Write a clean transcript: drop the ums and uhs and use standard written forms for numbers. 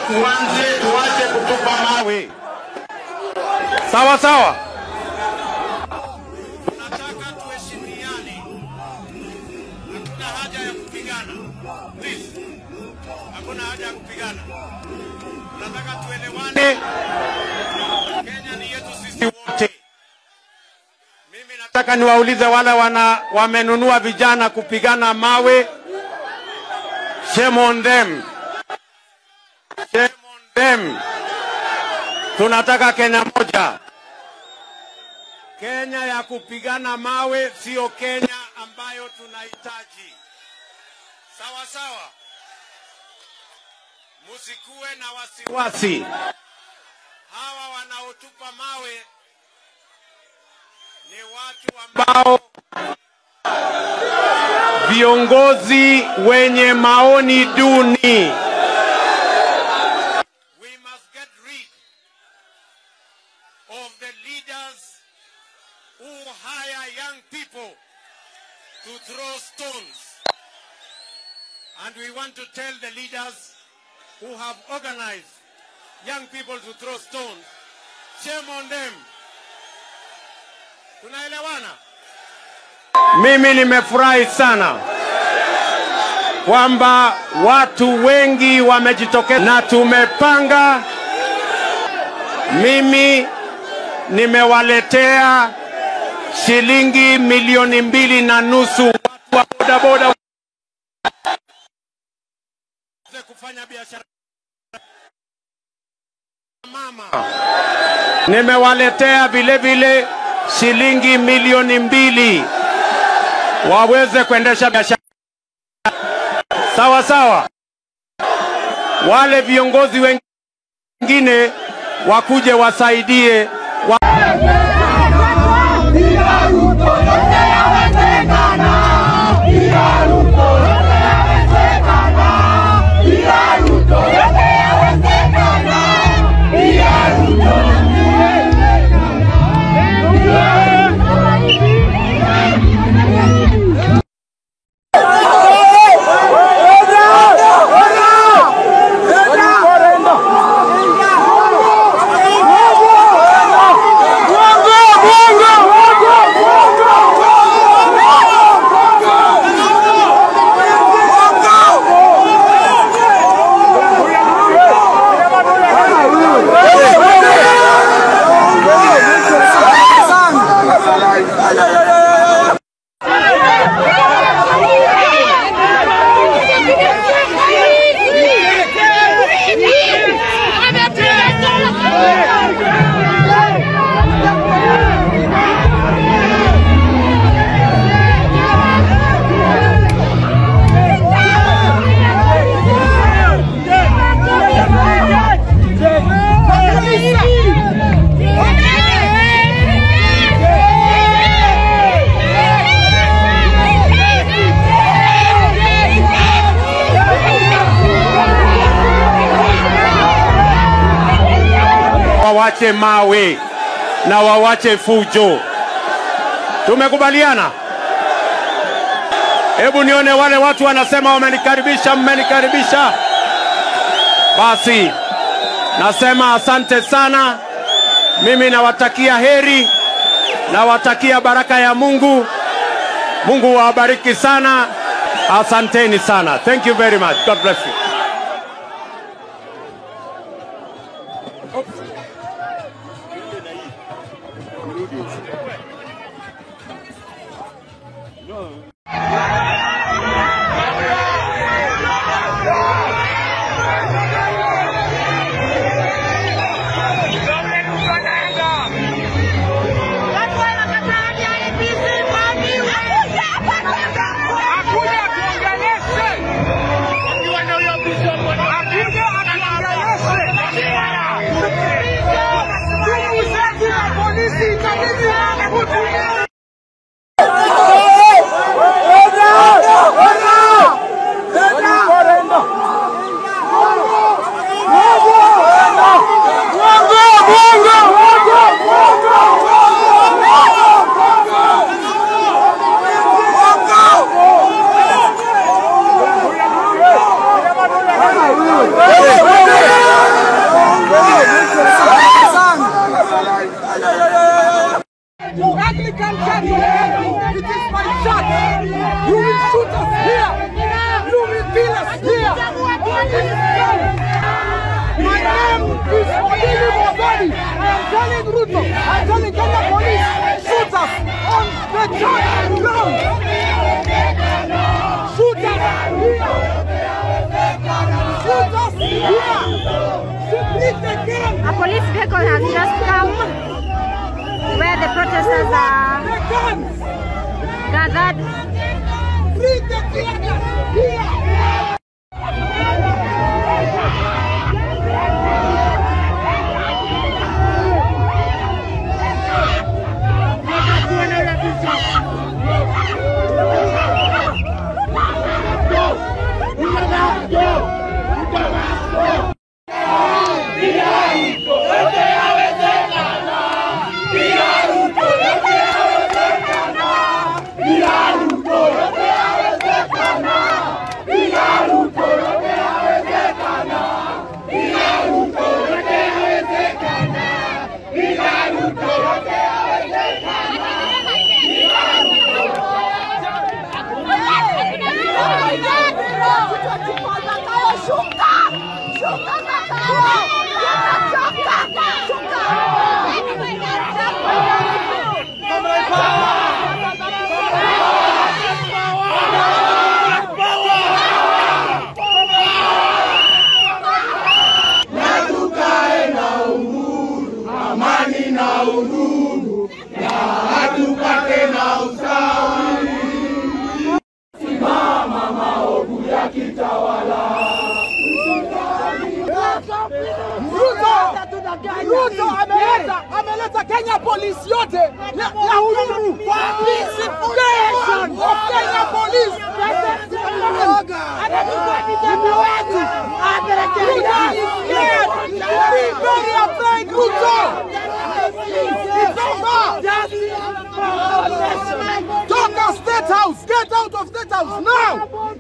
tuanze, tuache kutupa mawe. Sawa sawa. Tunataka tuheshimiane. Hakuna haja ya kupigana. Please. Hakuna haja ya kupigana. Tunataka tuelewane. Kenya ni yetu sisi wote. Mimi nataka niwaulize wale wamenunua vijana kupigana mawe. Shame on them. Shame on them. Tunataka Kenya moja. Kenya ya kupigana mawe sio Kenya ambayo tunahitaji. Sawa sawa. Musikuwe na wasiwasi. Hawa wanaotupa mawe ni watu ambao viongozi wenye maoni duni. We must get rid of the leaders who hire young people to throw stones. And we want to tell the leaders who have organized young people to throw stones, shame on them. Tunaelewana? Mimi nimefurahi sana kwamba watu wengi wamejitokeza na tumepanga. Mimi nimewaletea shilingi 2.5 milioni watu wa bodaboda kufanya biashara. Mama, nimewaletea vile vile shilingi 2 milioni waweze kuendesha biashara. Sawa sawa. Wale viongozi wengine wakuje wasaidie. Bila Ruto yote yawezekana. Bila Ruto yote yawezekana. Bila Ruto yote yawezekana. Bila Ruto. Wawache mawe na wawache fujo. Tumekubaliana? Hebu nione wale watu wanasema wamenikaribisha, mmenikaribisha. Basi nasema asante sana. Mimi nawatakia heri, nawatakia baraka ya Mungu. Mungu wabariki sana. Asanteni sana. Thank you very much. God bless you. Hey! A police vehicle has just come where the protesters are gathered. Ruto ameleta Kenya Police yote ya uhuru. Kenya Police. Be very afraid, Ruto. It's over. Toka State House. Get out of State House now.